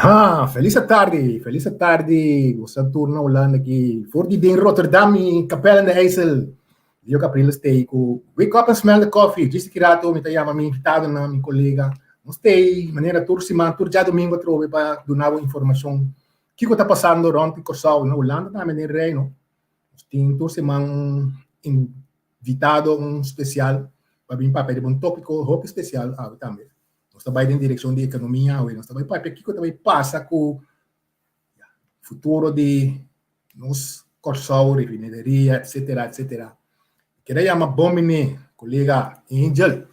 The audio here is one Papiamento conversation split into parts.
Aha, felis atardi, felis atardi. Boso tur na Hulanda aki. For di den Rotterdam i Kapel in de IJssel. Leo Capriles tei ku Wake Up and Smell the Coffee. Djis ki rato mi ta yama mi invitadonan, mi kolega. Nos tei manera tur siman, tur djadomingo atrobe pa duna bo informashon kiko ta pasando rònt di Kòrsou, na Hulanda tambe den Reino. Nos tin tur siman un invitado, un spesial pa bin papia riba un tópiko hopi spesial awe tambe. Nos ta bai den direkshon di ekonomia awe. Nos ta bai papia kiko ta bai pasa ku futuro di nos Kòrsou, refineria, etsetera, etsetera. Keda yama bon bini, kolega Angel.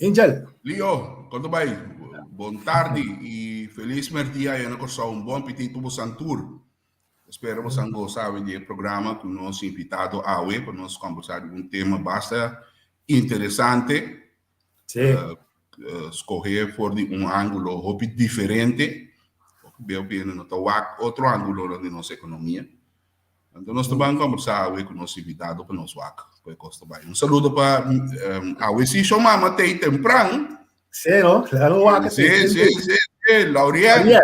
Angel. Leo, kon ta bai? Bon tardi i felis mèrdia aya na Kòrsou. Un bon apetit pa bosan tur. Espero bosan gosa awe di e programa ku nos invitado awe pa nos kombersá di un tema basta interesante. Skohe for di un ángulo hopi diferente. Hopi beu bini no ta wak otro ángulonan di nos ekonomia. Anto nos ta ban kombersá awe ku nos invitado pa nos wak ku e kos ta bai. Un saludo pa awe si sho mama t'ei tempran. Sí, no? Claro, wak. Sí, sí, sí, sí, Lauriel.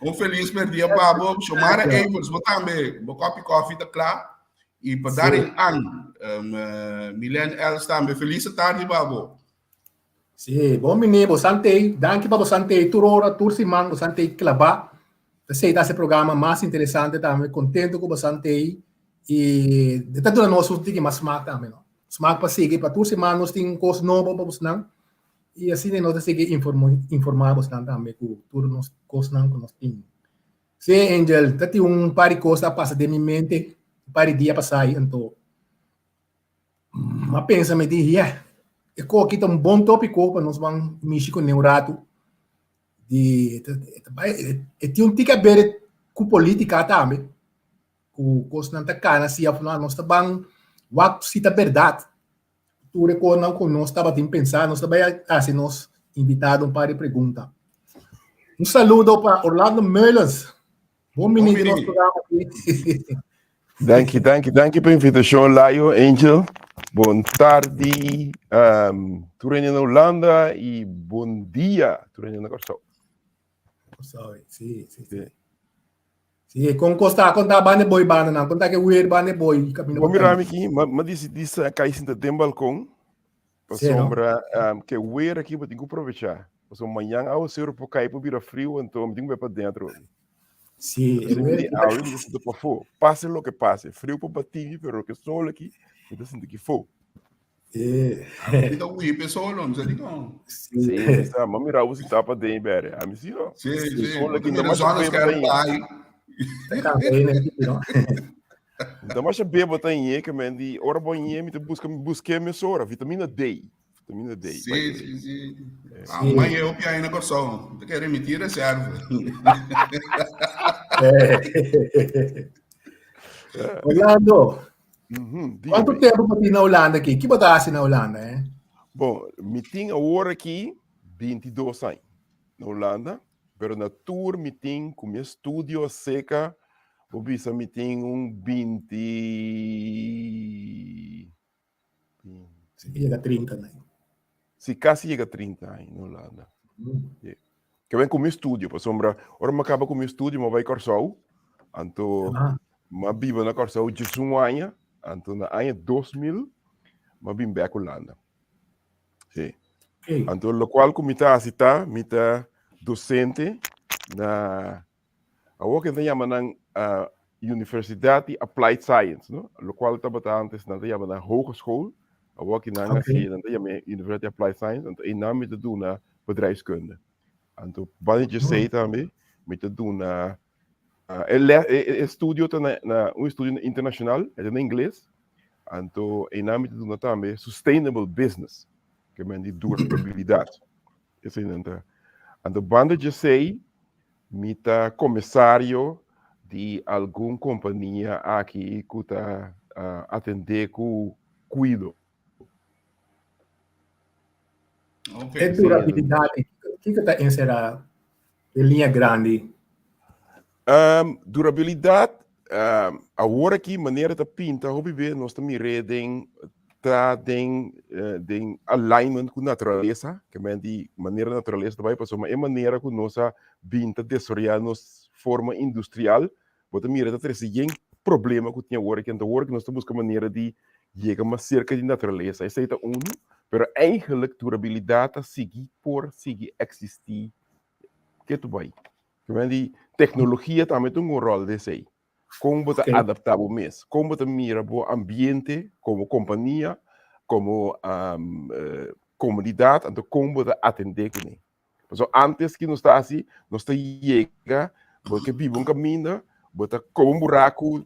Un felis merdia pa bo. Shomara Evers, bo tambe, bo kopi kofi ta kla. I pa Darin Ang, Milen Els tambe, felis tardi pa bo. Sí, bon bini, bo santei. Danki pa bo santei tur ora, tur siman, bo santei klabá. Esei ta hasi e programa mas interesante tambe. Kontento ku bo santei. I e ta duna nos un tiki mas smak tambe, no? Smak pa sigui, pa tur siman nos tin un kos nobo pa bosnan. I asina nos ta sigui informá bosnan tambe ku tur nos kosnan ku nos tin. Sí, Angel, ta tin un par di kos a pasa den mi mente un par di dia pasá i anto m'a pensa, mi di, yeh, e kos aki ta un bon tópiko pa nos ban mishi kuné un ratu. Di, e tin un tiki a bere ku polítika tambe, ku kosnan ta kana si òf no, nos ta ban wak si ta bèrdat. Tur e kosnan ku nos tabatin pensá, nos ta bai hasi nos invitado un par di pregunta. Un saludo pa Orlando Meulens. Bon bini di nos programa aki. Danki, danki, danki pa invitashon, Layo, Angel. Bon tardi, um, tur hende na Hulanda i bon dia tur hende na Kòrsou. Kòrsou, sí, sí, sí. Sí, kon kos ta, kon ta banda boi banda nan, kon ta ke weer banda boi camino. Bo mira mi ki, ma ma disidí sa kai sinta den balkon, pasobra um, ke weer aki bo tin ku aprovechá. Pasobra mañan awaseru por kai por bira friu, anto mi tin ku bai paden atrobe. Sí, e weer aki. Awe mi ta sinta pafó, pase loke pase, friu por bati mi, pero ke sol aki, mi ta sinta ki fo. Mi ta hui pe solo, mi sa di kon. Sí, mi sa, ma mira bo si tapa den bere. A mi si no. Sí, sí. Solo aki no masha bebo ta yin. No masha bebo ta yin ke men di ora bo yin mi ta busca busque mesora vitamina D. Vitamina D. Sí, sí, sí. Ah, ma eu pia na Kòrsou. Te quer emitir reserva. Orlando, Kuantu tempu bo tin na Hulanda aki? Ki bo ta hasi na Hulanda, eh? Bon, mi tin awor aki 22 aña na Hulanda, pero na tur mi tin ku mi estudio aseka, bo bisa mi tin un 20. Si yega 30 aña. Si, kasi yega 30 aña na Hulanda. Yeah. Ke ben ku mi estudio, pasobra ora mi a kaba ku mi estudio mi a bai Kòrsou, anto mi a biba na Kòrsou djesun aña, anto na aña 2000 mi a bin bèk Hulanda. Sí. Anto lokual ku mi ta hasi ta, mi ta dosente na Awor ke nan ta yama nan Universidad di Applied Science, no? Lokual tabata antes nan ta yama nan Hogeschool, awor ki nan hasi nan ta yama Universidad di Applied Science, anto einan mi ta duna bedrijfskunde. Anto banda di esei tambe mi ta duna e les e estudio ta na na un estudio internashonal, e ta na ingles, anto einan mi ta duna tambe Sustainable Business, ke men di durabilidat. Esei nan ta. Anto banda di esei Mi ta komisario di algun kompania aki ku ta atendé ku kuido. E durabilidat, kiko ta enserá den liña grandi? Durabilidat, awor aki manera ta pinta hopi be nos ta mir'é den. ta den den alignment ku naturalesa, ke men di manera naturalesa ta bai, pasobra e manera ku nos a bin ta desaroyá nos forma industrial, bo ta mira ta trese yen problema ku tin awor aki. Anto awor ku nos ta buska manera di yega mas serka di naturalesa, esei ta unu, pero eigenlijk durabilidat ta sigui por sigui eksistí ketu bai. Ke men di teknologia tambe ta hunga un ròl den esei. Kon bo ta adaptá bo mes? Kon bo ta mira bo ambiente komo kompania, komo komunidat, anto kon bo ta atendé kuné? Pasobra ántes ki nos ta hasi, nos ta yega, bo ke biba un kaminda, bo ta koba un buraku,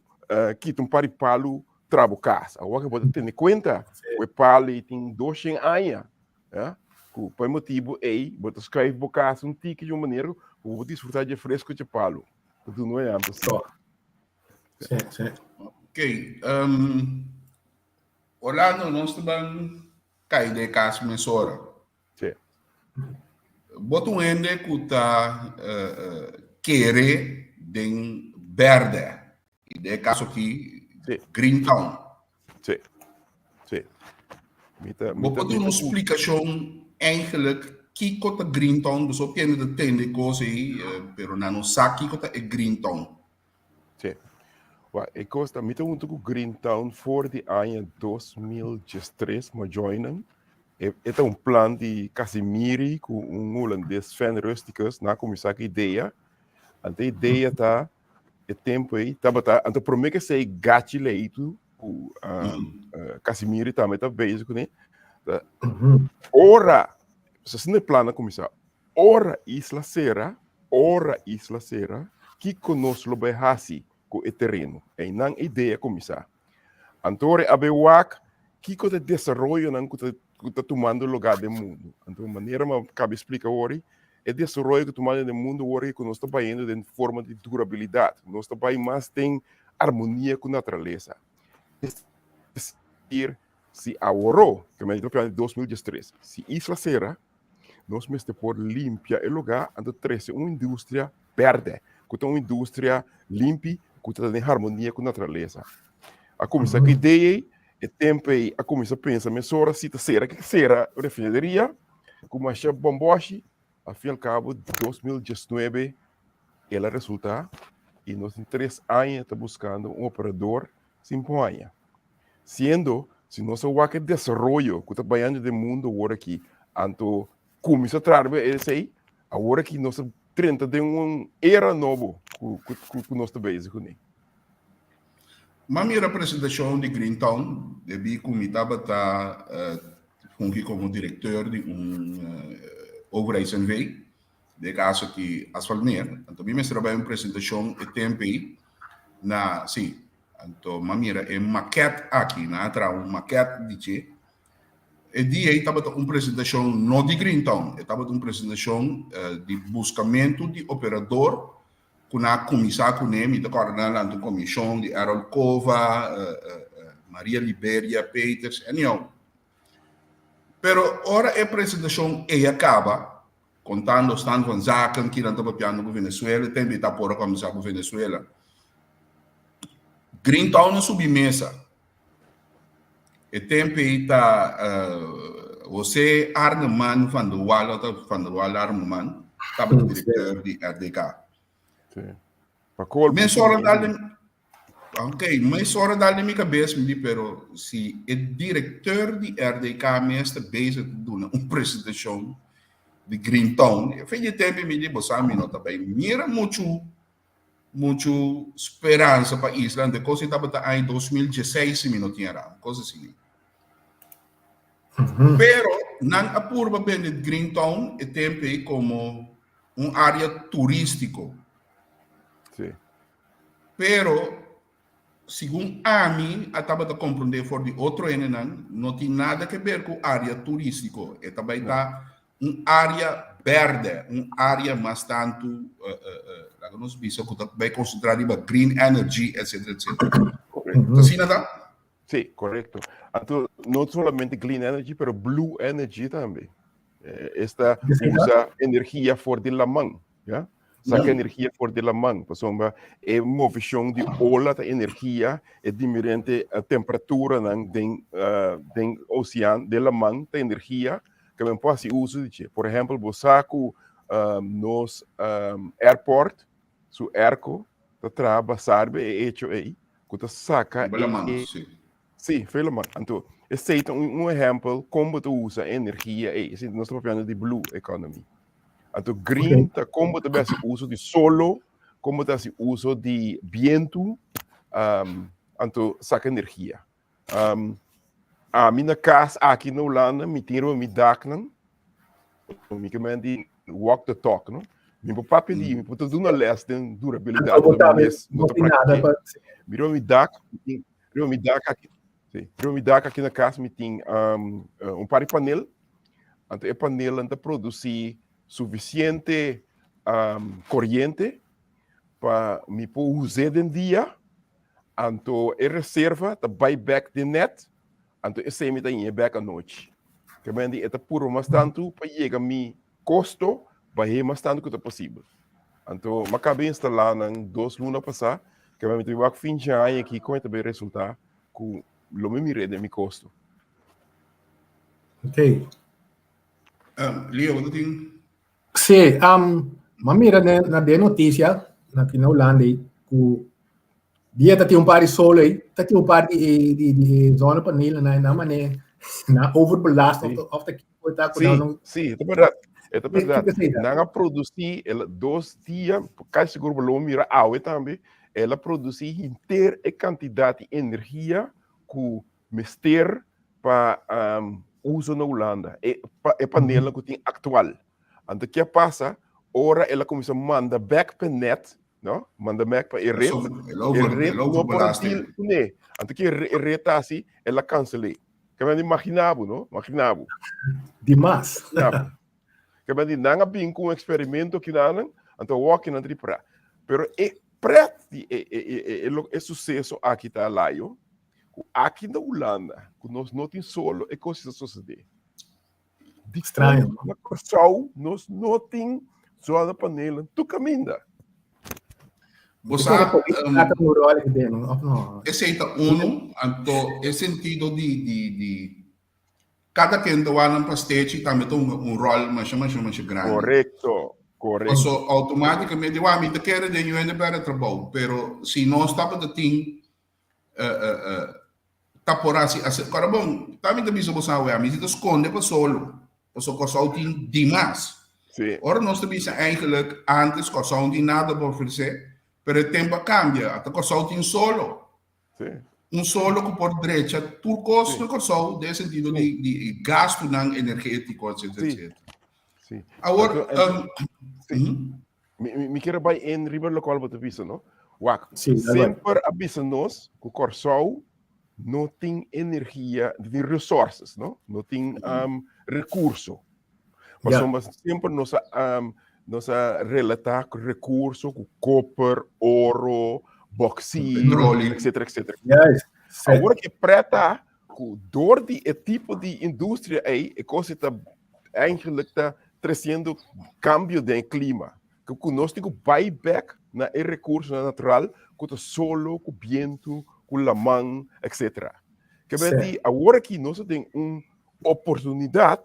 kita un par di palu, traha bo kas. Awor ke bo ta tene kuenta ku e palu ei tin doshen aña, ku pa e motibu ei bo ta skùif bo kas un tiki di un manera ku bo por disfrutá dje fresku dje palu. Tu no é antes. So. Sí, sí. Ok. Um, Orlando, nos te ban kai de kas mesora. Sí. Bo ta un hende ku ta uh, uh, kere den berde. I den e kaso aki, Sí. Green Town. Sí. Sí. Mi ta, mi Bo ta, por mi duna ta un ku. splikashon eigenlijk kiko ta Green Town? Boso kende ta tende kos ei, eh, pero nan no sa kiko ta e Green Town. Sí. Wa, e kos ta, mi ta huntu ku Green Town for di aña 2013, m'a join nan. E, e ta un plan di Casimiri ku un hulandes Sven Rusticus, nan a kuminsá ku idea. Anto e idea ta e tempu ei tabata, anto promé ke esei Gachi Leitu ku Casimiri tambe ta bezig kuné, ta ora, asina e plan a kuminsá, ora isla sera, ora isla sera, kiko nos lo bai hasi ku e tereno? Einan e idea a kuminsá. Anto ora e a bai wak kiko ta e desaroyonan ku ta ku ta tumando lugá den mundu. Anto manera mi a kaba splika awor ei, e desaroyo ku ta tumando den mundu awor ei ku nos ta bayendo den forma di durabilidat, nos ta bai mas den armonia ku naturalesa. Es desir, si aworó, ke mi a papia di 2013, si isla sera, nos mester por limpia e lugá anto trese un industria bèrdè, ku ta un industria limpi, ku ta den harmonia ku naturalesa. A kuminsá ku idea ei, e tempu ei a kuminsá pensa mesora si ta sera ke sera refineria, ku masha bòmbòshi, al fin al kabo 2019 el a resultá i nos tin tres aña ta buskando un operador sin por haña. Siendo si nos a wak e desaroyo ku ta bayando den mundo awor aki, anto kuminsá traha riba esei, awor aki nos ta drenta den un era nobo ku ku nos ta bezig kuné. M'a mira presentashon di Green Town debí ku mi tabata fungi komo direkteur di un overheids NV, den e kaso aki Asfaltmeer. Anto mi mester a bai un presentashon e tempu ei na, sí, anto m'a mira e maket aki, nan a traha un maket di dje. E dia ei tabata un presentashon no di Green Town, e tabata un presentashon di buskamentu di operador ku nan a kuminsá kuné. Mi ta kòrda nan a lanta un komishon di Errol Cova, Maria Liberia Peters, anyhow. Pero ora e presentashon ei a kaba, kontando stand van zaken, kinan ta papiando ku Venezuela, e tempu ei ta por a kuminsá ku Venezuela. Green Town a subi mesa. E tempu ei ta José Arneman van der Wal, ota van der Wal Arneman, tabata direkteur di RDK. Sí. Pa colmo, Mesora dal den, ok, mesora dal den mi kabes, mi di, pero si e direkteur di RDK mes ta bezig ta duna un presentashon di Green Town, e fin di tempu mi di, bo sa mi no ta bai mira muchu muchu speransa pa isla, anto e kos ei tabata aña 2016 si mi no tin erá, un kos asina. Pero nan a purba bende Green Town e tempu ei komo un área turístiko. Sí. Pero segun ami a tabata komprondé for di otro hendenan, no tin nada ke ber ku área turístiko. E ta bai ta un área bèrdè, un área mas tantu, laga nos bisa ku ta bai konsentrá riba green energy, etcetera, etcetera. Korekto. Ta asina ta? Sí, korekto. Anto, no solamente green energy, pero blue energy tambe. Esta usa energia for di laman, ya. Saka energia for di laman, pasobra e movishon di ola ta energia, e diferente temperaturanan den den osean, den laman ta energia ku men por hasi uso di dje. Por ehèmpel, bo sa ku nos airport su airco ta traha basá riba e echo ei ku ta saka e. Sí, veel laman. Anto, esei ta un, un ehempel kon bo ta usa e energia ei. Esei nos ta papiando di blue economy. Anto, green ta kon bo ta hasi uso di solo, kon bo ta hasi uso di bientu, um, anto saka energia. Um, ami na kas aki na Hulanda, mi tin riba mi daknan, Mi ke men di walk the talk, no? Mi por papia di, mi por ta duna les den durabilidad, Anto bo pero mi tambe mes no no ta tin nada practiqué. pa Mi riba mi dak, mi tin, riba mi dak aki, sí, riba mi dak aki na kas mi tin um, eh, un par di panel. Anto e panelnan ta produci suficiente um, corriente pa mi por us'é den dia. Anto e reserva ta bai bek den net. Anto esei mi ta ñe bek anochi. Ke men di e ta purba mas tantu pa yega mi kosto bah'é mas tantu ku ta posibel. Anto m'a kaba instalá nan dos luna pasá, ke men mi ta wak fin dje aña aki kon e ta bai resultá ku lo mi mir'é den mi kosto. Ok. Leo, bo ta tin? Sí, m'a mira na den notisia aki na Hulanda ei ku Dia ta tin un par di solo ei, ta tin un par di di di zonnepanelen na na mane na overbelast of of ta kiko ta ku Sí, nan sí, ta berdad. E ta Kiko berdad. esei ta? Nan a producí el dos dia, casi sigur bo lo mira awe tambe, el a producí henter e cantidad di energia cu mester pa um, uso na Hulanda, e, pa, e panelnan cu tin actual. Anto ke a pasa, ora el a cuminsa manda bek p'e net, no? Manda mek pa e red. El E red el no por a overbelasting. deal kuné. Anto ke e red ta hasi, el a cancel'é. Ke men imagina bo, no? Imagina bo. Dimas. Imagina bo. Ke men di nan a bin ku un experimento kinanan, anto awor kinan ta di pra. Pero e pret di e e e e e e suceso aki ta layo, ku aki na Hulanda, ku nos no tin solo, e kos ta sosodé. Extraño. Na Kòrsou nos no tin zonnepanelen tur kaminda. Bo sa, um, esei ta unu, anto e sentido di, di, di kada ken ta wak nan pastechi tambe ta hunga un ròl masha masha masha grandi. Korekto, korekto. Paso outomátikamente, wak mi ta kere den yu hende pèrdè trabou, pero si nos tabata tin ta por hasi ase kora bon ta mi ta bisa bo sa wea mi si ta skonde pa solo paso Kòrsou tin dimas Sí. ora nos ta bisa eigenlijk antes Kòrsou no tin nada pa ofresé pero e tempo a kambia ata Kòrsou tin solo Sí. un solo ku por drecha tur kos Sí. na Kòrsou den sentido Sí. di di gastunan energétiko etcétera Sí. etcétera Sí. awor Anto, anto, um, sí. mhm. Mi, mi, mi quiero bai in riba locual bo ta bisa, no? Wak, Sí, dale bai. semper a bisa nos ku Kòrsou no tin energia, no tin resources, no? No tin um, recurso. Ja. Pasobra semper nos a, um, nos a relatá ku recurso, ku koper, oro, bauxiet, Petróleo. etcétera, etcétera. Juist. Sí. Awor ke preta ku door di e tipo di industria ei, e kos ta eigenlijk ta treciendo cambio den e clima. Ku ku nos tin ku bai bek na e recursonan natural ku ta solo, ku bientu, ku laman, etcétera. Ke men Sí. di awor aki nos ta den un oportunidad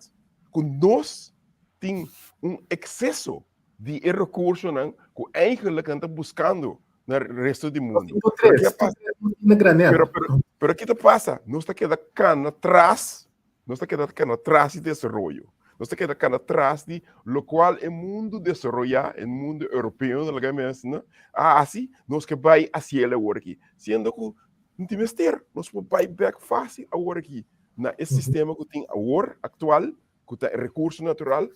ku nos tin un exceso di e recursonan ku eigenlijk nan ta buscando na resto di Nos mundo. tin tur Pero tres, ke tur pasa? tres nos tin na granel. Pero, pero, pero ki ta pasa? Nos ta keda cana tras. Nos ta keda kana tras di desaroyo. Nos ta keda kana tras di lokual e mundu desaroyá, e mundu europeo na laga mes, no? A hasi, nos ke bai hasiel awor aki. Siendo ku no tin mester, nos por bai bèk fásil awor aki na e sistema ku tin awor, aktual, ku ta e rekurso natural,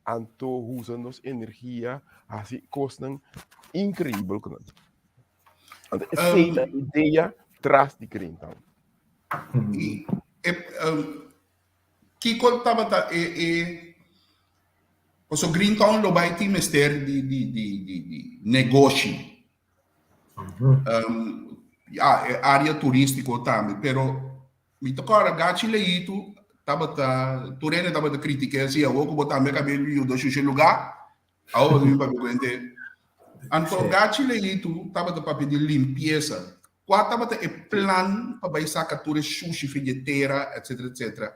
anto usa nos energia hasi kosnan inkreibel ku nan. Anto esei ta e idea tras di Green Town. I e um, kiko tabata e e paso Green Town lo bai tin mester di di di di di negoshi. Um, ya, e área turístiko tambe, pero mi ta kòrda Gachi Leito tabata tur hende tabata kritiké si awor ku bo tambe a kab'é yuda shusha lugá, awor bo ta bin papia ku hende. Anto Gachi Leito tabata papia di limpiesa. Kua tabata e plan pa bai saka tur e shushi fin di e tera, etcetera, etcetera?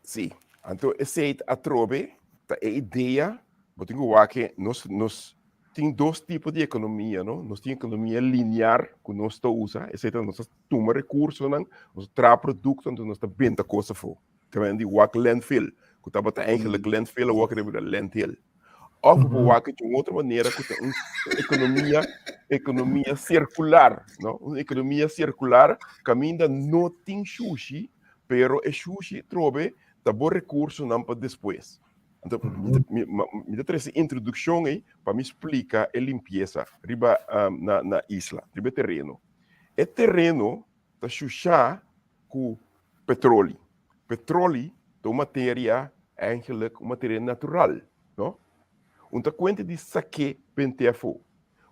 Sí, anto esei ta atrobe ta e idea, bo tin ku wak ke nos nos tin dos tipo di ekonomia, no? Nos tin ekonomia linear ku nos ta usa, esei ta nos ta tuma rekursonan, nos ta traha produkto, anto nos ta benta kos afó. Ta bini di wak landfill, ku tabata eigenlijk landfill awor ku ta bira landhill. Òf bo por wak di un otro manera ku ta un ekonomia, ekonomia sirkular, no? Un ekonomia sirkular kaminda no tin shushi, pero e shushi trobe ta bo rekursonan pa despues. Anto mi mi ta trese introdukshon ei pa mi splika e limpiesa riba na na isla, riba e tereno. E tereno ta shushá ku petroli. Petroli ta un materia eigenlijk un materia natural, no? Un ta kuenta di sak'é bent'é afó.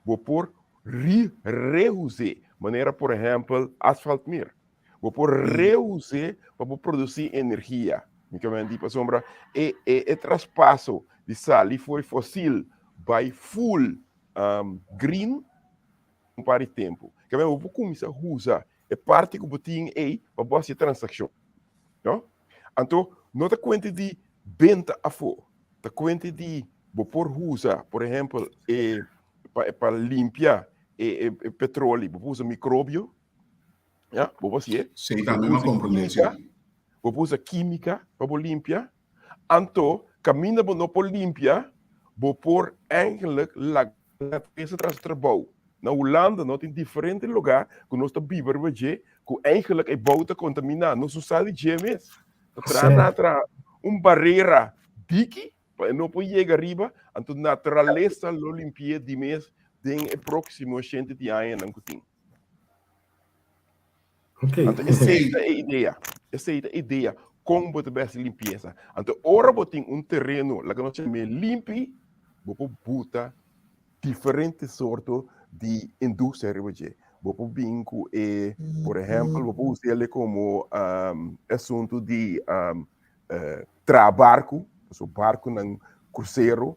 Bo por ri reus'é, manera por ehèmpel asfaltmeer. Bo por reus'é pa bo produsí energia. Mi ke menti pasobra e e e traspaso di sali for di fosil bai full green un par di tempu. Ke men bo por kuminsá usa e parti ku bo tin ei pa bo hasi e transakshon. No? Anto no ta kuenta di benta afó, ta kuenta di bo por usa, por ehèmpel, e pa pa limpia e e petroli, bo por usa mikrobio, ya, bo por hasié. Sí, tambe mi a komprendé, sí. Bo por usa kímika pa bo limpia. Anto kaminda bo no por limpia, bo por eigenlijk laga naturalesa tras trabou. Na Hulanda no tin diferente lugá ku nos ta biba riba dje ku eigenlijk e bou ta kontaminá. Nos no sa di dje mes. Ta traha na traha un barera diki pa e no por yega riba, anto naturalesa lo limpi'é di mes den e próksimo shente di añanan ku tin. Okay. Anto esei ta e idea. Esei ta e idea. Kon bo ta bai hasi limpiesa. Anto ora bo tin un tereno, laga nos yam'é limpi, bo por buta diferente sorto di industria riba dje. Bo por bin ku e, por ehèmpel, bo por usa el komo asuntu di traha barku, pasobra barkunan krusero,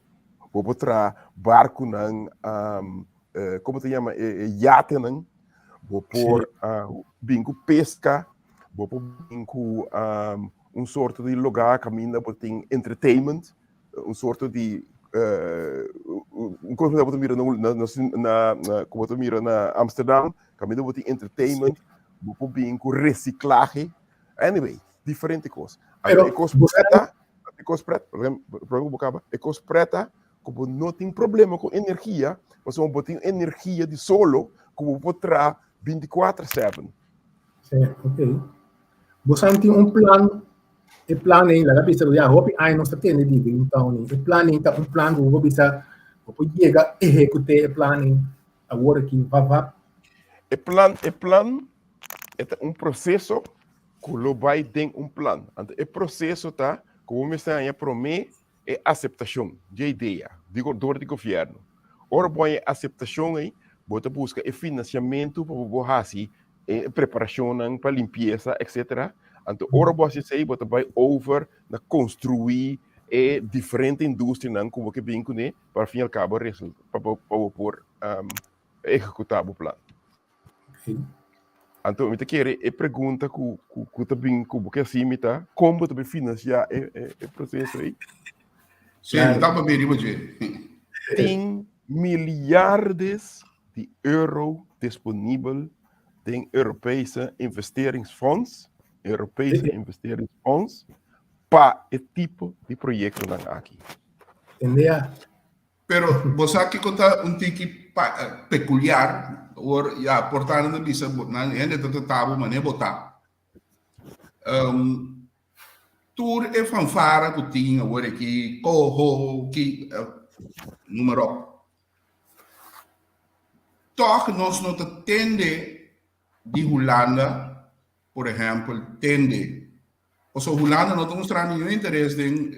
bo por traha barkunan komo ta yama e yatenan, bo por bin ku peska, bo por bin ku un sorto di lugá kaminda bo tin entertainment, un sorto di un kos ku bo ta mira na ku bo ta mira na Amsterdam, kaminda bo tin entertainment, bo por bin ku resiklahe, anyway, diferente kos. Pero E kos preta, e kos preta, prome ku bo kaba, e kos preta ku bo no tin problema ku energia, pasobra bo tin energia di solo ku bo por traha bintikuater seven. Sí, ok. Bo sa tin un plan, e plan ei, laga bisa ya hopi aña nos ta tende di Green Town ei. E plan ei ta un plan ku bo bisa bo por yega ehekut'é e plan ei awor aki vap vap. E plan, e plan e ta un proseso ku lo bai den un plan. Anto e proseso ta ku bo mester haña promé e aseptashon dje idea di dor di gobièrnu. Ora bo haña e aseptashon ei, bo ta buska e finansiamentu pa bo por hasi e preparashonnan pa limpiesa etsetera. Anto ora bo hasi esei bo ta bai over na konstruí e diferente industrianan ku bo ke bin kuné pa al fin i al kabo pa bo por ehekutá bo plan. Anto mi ta kere e pregunta ku ku ku ta bin ku bo ke hasi mi ta kon bo ta bin finansiá e e e proseso ei? Sí, mi ta papia riba dje. Tin miliardes di euro disponibel den Europese Investeringsfonds, Europese Investeringsfonds, pa e tipo di proyektonan aki. Tendea. Pero bo sa kiko ta un tiki pekuliar? Awor, ya, por ta nan ta bisa bo, nan hende ta trata bo manera bo ta. Tur e fanfara ku tin awor aki, koho, ki, noem maar op. Tòg nos no ta tende di Hulanda, por ehèmpel, tende Pasobra Hulanda no ta mustra ningun interes den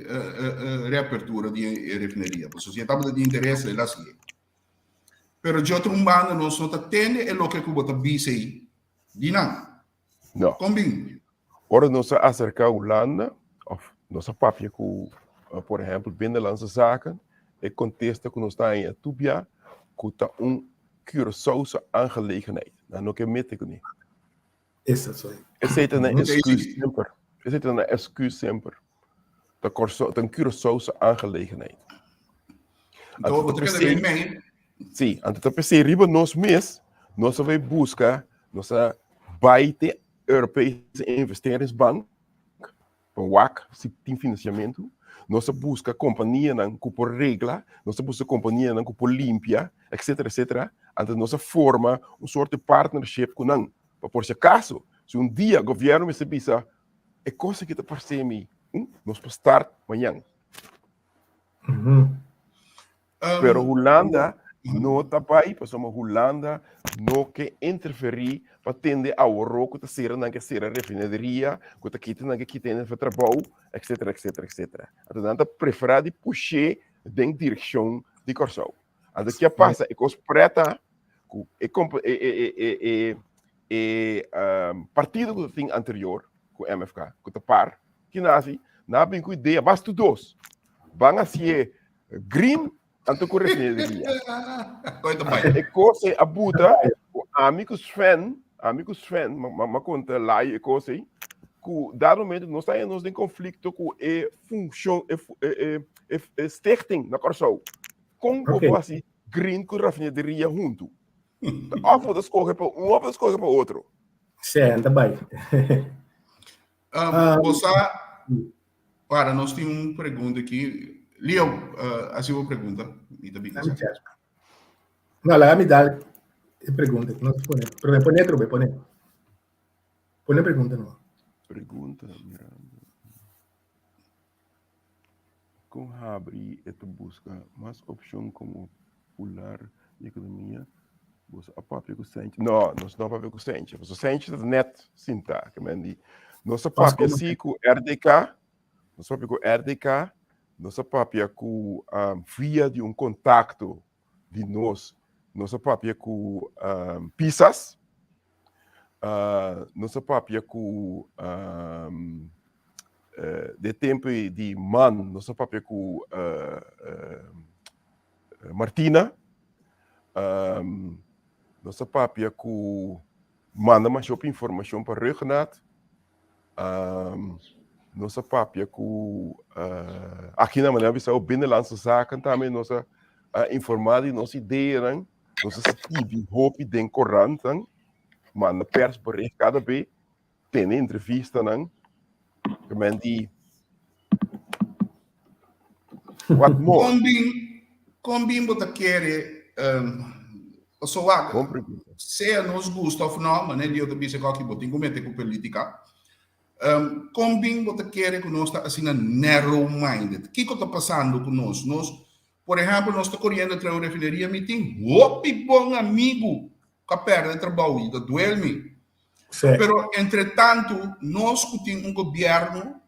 reapertura di e refineria. Pasobra si e tabata di interes, el a hasié. Pero di otro un banda nos no ta tende e loke ku bo ta bisa ei di nan. No. Kon bin? Ora nos a aserká Hulanda, òf nos a papia ku, por ehèmpel, Binnenlandse Zaken, e kontesta ku nos ta haña tur bia. ku ta un Curaçaose aangelegenheid. Nan no ke mete kuné. Esei ta nan excuus semper. Esei ta nan excuus semper. Ta Kòrsou, ta un Curaçaose aangelegenheid. Anto bo ta keda bin mei. Sí, anto ta p'esei riba nos mes nos a bai buska, nos a bai te Europese Investeringsbank pa wak si tin finansiamentu. Nos a buska kompanianan ku por regla, nos a buska kompanianan ku por limpia, etcetera, etcetera. Anto nos a forma un sort di partnership ku nan, pa por si akaso, si un dia gobièrnu mester bisa e kos aki ta parse mi, nos por start mañan. Pero Hulanda no ta bai pasobra Hulanda no ke interferí pa tende aworó ku ta sera nan ke sera refineria, ku ta kita nan ke kita hende for trabou, etcetera, etcetera, etcetera. Anto nan ta preferá di push'é den direkshon di Kòrsou. Anto ke a pasa? E kos prèt ta ku e e e e e e partido ku ta tin anterior ku MFK, ku ta par, ki nan hasi? Nan a bin ku idea, bas tur dos, ban hasié green anto ku refineria. E kos ei a buta ku ami ku Sven, ami ku Sven, m'a konta Layo e kos ei, ku dado momento nos ta haña nos den konflikto ku e funshon, e stichting na Kòrsou. Kon bo por hasi green ku refineria huntu? Òf bo ta skohe pa un òf bo ta skohe pa otro. Sí, ta bai. Bo sa, para nos tin un pregunta aki. Leo, hasi bo pregunta. Mi ta bin esaki. No, laga mi dal e pregunta. No se pone. Pero pone otro, pone. Pone pregunta no. Pregunta, Miranda. Kon habri e ta buska mas opshon komo pular di ekonomia? Boso a papia ku Sentje? No, nos no a papia ku Sentje. Pasobra Sentje ta net sintá. Ke men di, nos a papia si ku RDK, nos a papia ku RDK, nos a papia ku via di un kontakto di nos, nos a papia ku Pisas, nos a papia ku de tempu di man, nos a papia ku Martina, nos a papia ku manda masha hopi informashon pa Ruggenaath, nos a papia ku aki na manera bisa Binnenlandse Zaken tambe nos a informá di nos ideanan, nos a skibi hopi den korantnan, manda persbericht kada be, tene entrevistanan, ke men di what more? Kon bin, kon bin bo ta kere, paso wak, Bon pregunta. sea nos gusta of no, manera Dios ta bisa ku aki bo tin ku mete ku politika, kon bin bo ta kere ku nos ta asina narrow minded? Kiko ta pasando ku nos? Nos, por ehempel, nos ta koriendo trae un refineria, mi tin hopi bon amigu ku a pèrdè trabou i ta duel mi. Pero entretantu nos ku tin un gobièrnu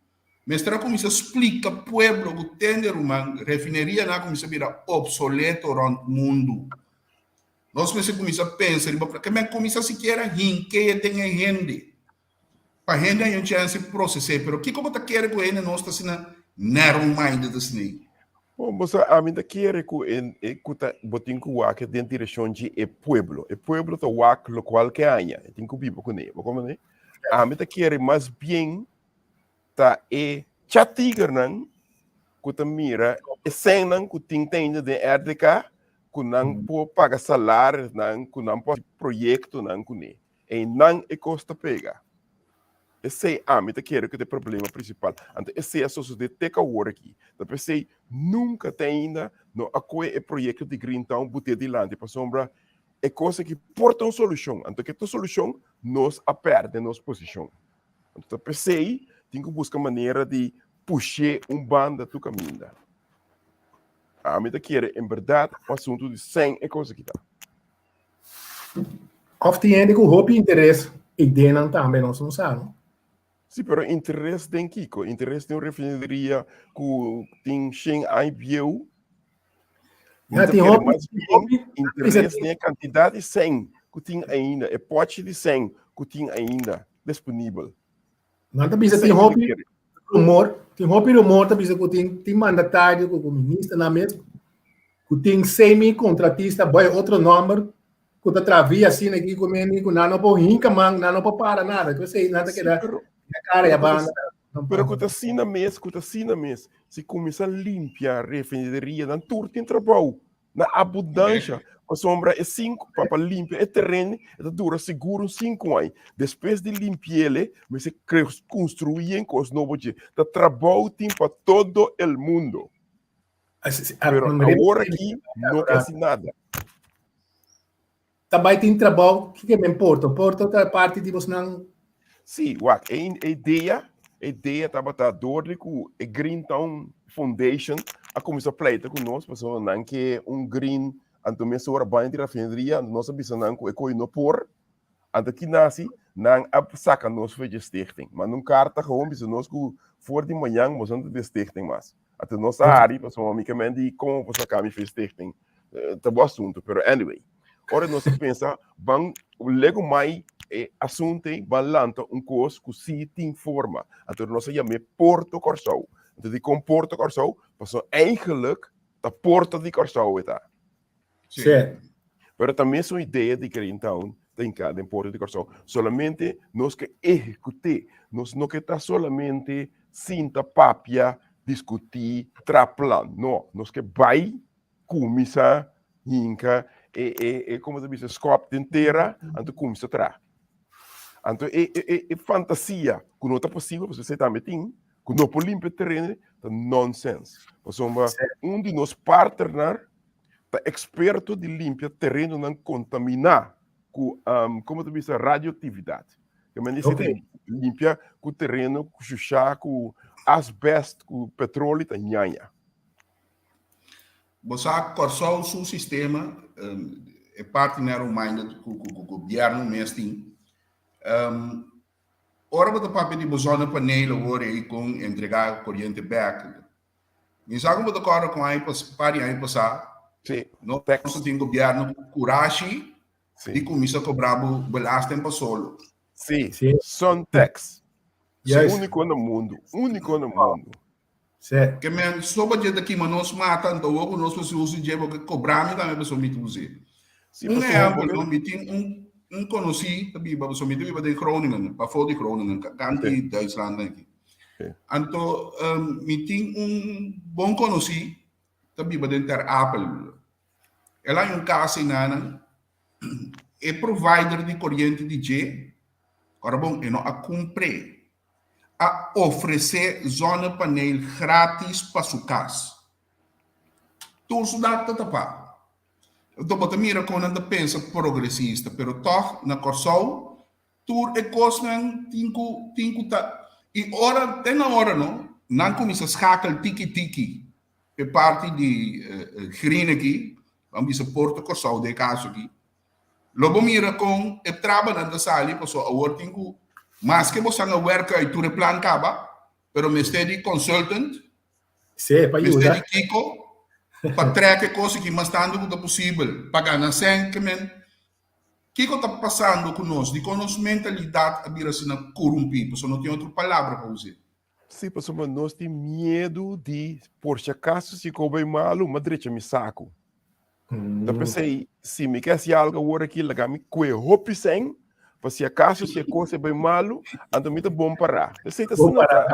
mester a kuminsá splika pueblo ku tende ruman refinerianan a kuminsá bira opsoleto rònt mundu. Nos mester kuminsá pensa riba ke men kuminsá sikiera hink'é den e hende pa hende haña un chèns di proses'é. Pero kiko bo ta kere ku hende nos ta asina narrow minded asina ei? Bon, bo sa, ami ta kere ku e, e ku ta, bo tin ku wak den direkshon dje e pueblo. E pueblo ta wak lokual ke haña, e tin ku biba kuné. Bo komprendé? Ami ta kere mas bien ta e chatigernan ku ta mira e sènnan ku tin te ainda den RDK, ku nan por paga salarionan, ku nan por hasi proyektonan kuné. Einan e kos ta pega. Esei ami ta kere ku ta e problema prinsipal. Anto esei a sosodé te ku awor aki. Ta p'esei nunka te ainda no a kohe e proyekto di Green Town but'é dilanti pasobra e kos aki por ta un solushon. Anto ke ta un solushon nos a pèrdè nos posishon. Anto ta p'esei tin ku buska manera di push'é un banda tur kaminda. Ami ta kere en bèrdat un asuntu di sèn e kos aki ta. Of tin hende ku hopi interes ideanan tambe nos no sa no. Sí, pero interes den kiko? Interes den un refineria ku tin shen aña bieu? Ja, tin hopi, mas bien hopi, interes den e kantidat di sèn ku tin ainda, e pòchi di sèn ku tin ainda disponibel. Nan ta bisa tin hopi rumor, tin hopi rumor ta bisa ku tin tin mandatario ku ku ministernan mes. Ku tin semi kontratista bai otro nòmber ku ta traha via asina aki ku meni ku nan no por hinka man, nan no por para nada. Ku esei nan ta keda ya kara ya banda. Pero ku ta asina mes, ku ta asina mes, si kuminsá limpia refineria nan tur tin trabou na abundansha. Pasobra e sinku pa pa limpia e tereno e ta dura sigur un sinku aña. Despues di limpi'el mester konstruí en kos nobo dje. Ta trabou tin pa todo el mundo. Pero awor aki no casi nada. Ta bai tin trabou, kiko men Porto? Porto ta parti di bosnan? Sí, wak, e idea, e idea tabata door di ku e Green Town Foundation a kuminsá pleita ku nos pasobra nan ke un green, anto mesora baño di rafineria, anto nos a bisa nan ku e koe no por. Anto ki nasi, nan a saka nos for dje stichting. Manda un karta gewoon bisa nos ku for di mañan boso no ta den stichting mas. Anto nos a hari pasobra mi ke men di kon bo por saka mi for stichting. Ta bo asuntu, pero anyway. Ora nos a pensa ban lego mai e asuntu ei, ban lanta un kos ku si tin forma. Anto nos a yam'é Porto Kòrsou. Anto dikon Porto Kòrsou? Pasobra eigenlijk ta porto di Kòrsou e ta. Sí. Pero ta mesun idea di Green Town ta hinká den Porto di Kòrsou. Solamente nos ke ehekut'é. Nos no ke ta solamente sinta papia, diskutí, traha plan. No, nos ke bai kuminsá hinka e e e komo ta bisa skòp den tera anto kuminsá traha. Anto e e e fantasia ku no ta posibel pasobra esei tambe tin ku no por limpia tereno ta nonsens. Pasobra un di nos partnernan ta eksperto di limpia terenonan kontaminá ku, komo ta bisa, radioaktividat. Ke men di limpia ku tereno ku shushá, ku asbèst, ku petroli ta ñaña. Bo sa Kòrsou su sistema, e parti narrow minded ku gobièrnu mes tin. Ora bo ta papia di bo zonnepaneel awor ei kon entregá koriente bèk, Mi sa ku bo ta kòrda ku aña pas, par di aña pasá, Sí, nos tax. tin gobièrnu ku kurashi Sí. di kuminsá kobra bo belasting pa solo. Sí, Sí. sun tax. Juist. Úniko na mundu, úniko na mundu. Sí. Ke men soba dje ta kima nos mata, anto awor ku nos por hasi uso dje, bo ke kobra mi tambe pasobra mi ta us'é. Sí, Un pasobra ehèmpel, bo no, mi tin un un konosí ta biba, pasobra mi ta biba den Groningen, pafó di Groningen, kanti Sí. Duitsland aki. Anto mi tin un bon konosí ta biba den Ter Apel. El a haña un kas einanan. E provider di koriente di dje, ora bon, e no a kumpr'é. A ofresé zonnepaneel grátis pa su kas. Tur su dak ta tapá. Anto bo ta mira kon nan ta pensa progresista, pero tòg na Kòrsou Tur e kosnan tin ku tin ku ta i ora te na ora no nan kuminsá skakel tiki tiki e parti di green aki ban bisa Porto Kòrsou den e kaso aki lo bo mira kon e trabanan ta sali pasobra awor tin ku maske bo san a wèrk uit tur e plan kaba pero mester di consultant Sí, pa mester yuda. di kiko pa trèk e kos aki mas tantu ku ta posibel pa gana sèn ke men Kiko ta pasando ku nos? Dikon nos mentalidat a bira asina korumpí? Pasobra no tin otro palabra pa us'é. Sí, pasobra nos tin miedu di por si akaso si kos bai malu, m'a drecha mi saku. Ta p'esei, si mi ke hasi algu awor aki, laga mi kue hopi sèn, pa si akaso si e kos e bai malu, anto mi ta bon pará. P'esei ta asina ta,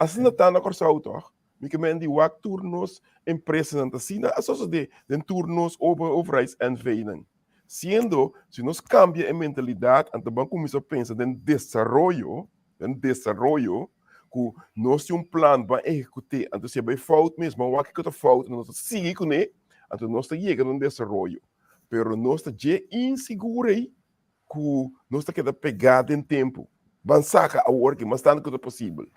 asina ta na Kòrsou tòg. Mi ke men di wak tur nos empresanan ta asina a sosodé den tur nos overheids NV-nan. Siendo, si nos kambia e mentalidat, anto ban kuminsá pensa den desaroyo, den desaroyo, ku nos tin un plan ban ehekut'é, anto si e bai fout mes, ban wak kiko ta fout, anto nos ta sigui kuné, anto nos ta yega na un desaroyo. Pero nos ta dje insigur ei ku nos ta keda pegá den tempu. Ban saka awor ki mas tantu ku ta posibel.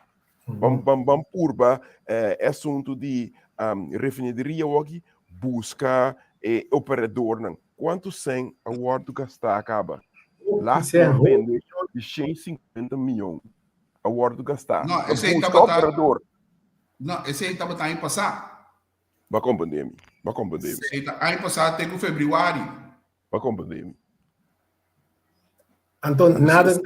Ban, ban, ban purba eh, e asuntu di um, refineria awor buska e operadornan. Kuantu sen a wòrdu gastá kaba? Laatst Sen, m'a tende di 150 mion a wòrdu gastá. No, Pa esei buska tabata- operador. No, esei tabata aña pasá. Ba komprendé mi, ba komprendé mi. Esei ta aña pasá te ku febrüari. Ba komprendé mi. Anto nada Si